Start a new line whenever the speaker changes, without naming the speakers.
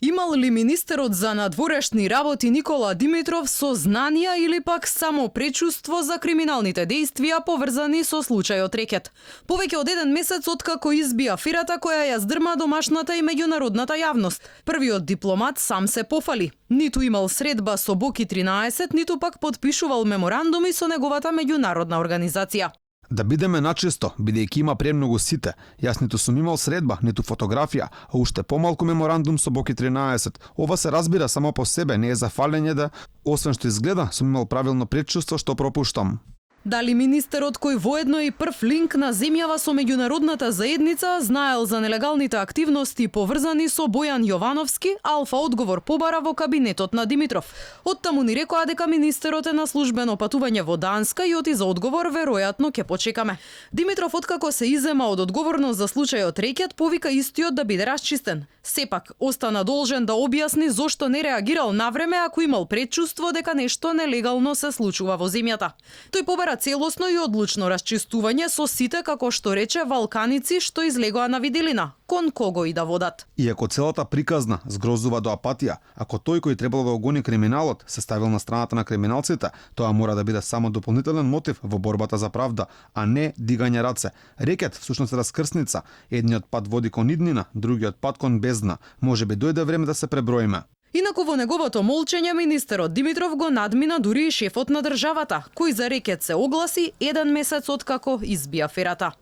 Имал ли министерот за надворешни работи Никола Димитров сознанија или пак само пречувство за криминалните дејствија поврзани со случајот Рекет? Повеќе од еден месец откако изби аферата која ја здрма домашната и меѓународната јавност. Првиот дипломат сам се пофали. Ниту имал средба со Боки 13, ниту пак подпишувал меморандуми со неговата меѓународна организација.
Да бидеме начисто, бидејќи има премногу сите. Јас ниту сум имал средба, ниту фотографија, а уште помалку меморандум со Боки 13. Ова се разбира само по себе, не е за фалење да, освен што изгледа, сум имал правилно предчувство што пропуштам.
Дали министерот кој воедно и прв линк на земјава со меѓународната заедница знаел за нелегалните активности поврзани со Бојан Јовановски, Алфа одговор побара во кабинетот на Димитров. Оттаму ни рекоа дека министерот е на службено патување во Данска и оти за одговор веројатно ќе почекаме. Димитров откако се иззема од одговорност за случајот Рекет, повика истиот да биде расчистен. Сепак остана должен да објасни зошто не реагирал навреме ако имал предчувство дека нешто нелегално се случува во земјата. Тој побара целосно и одлучно расчистување со сите, како што рече, валканици што излегоа на виделина, кон кого и да водат.
Иако целата приказна згрозува до апатија, ако тој кој требало да го гони криминалот се ставил на страната на криминалците, тоа мора да биде само дополнителен мотив во борбата за правда, а не дигање раце. Рекет всушност е раскрсница. Едниот пат води кон иднина, другиот пат кон бездна. Може би дојде време да се преброиме.
Инаку во неговото молчење министерот Димитров го надмина дури и шефот на државата, кој за Рекет се огласи еден месец откако изби аферата.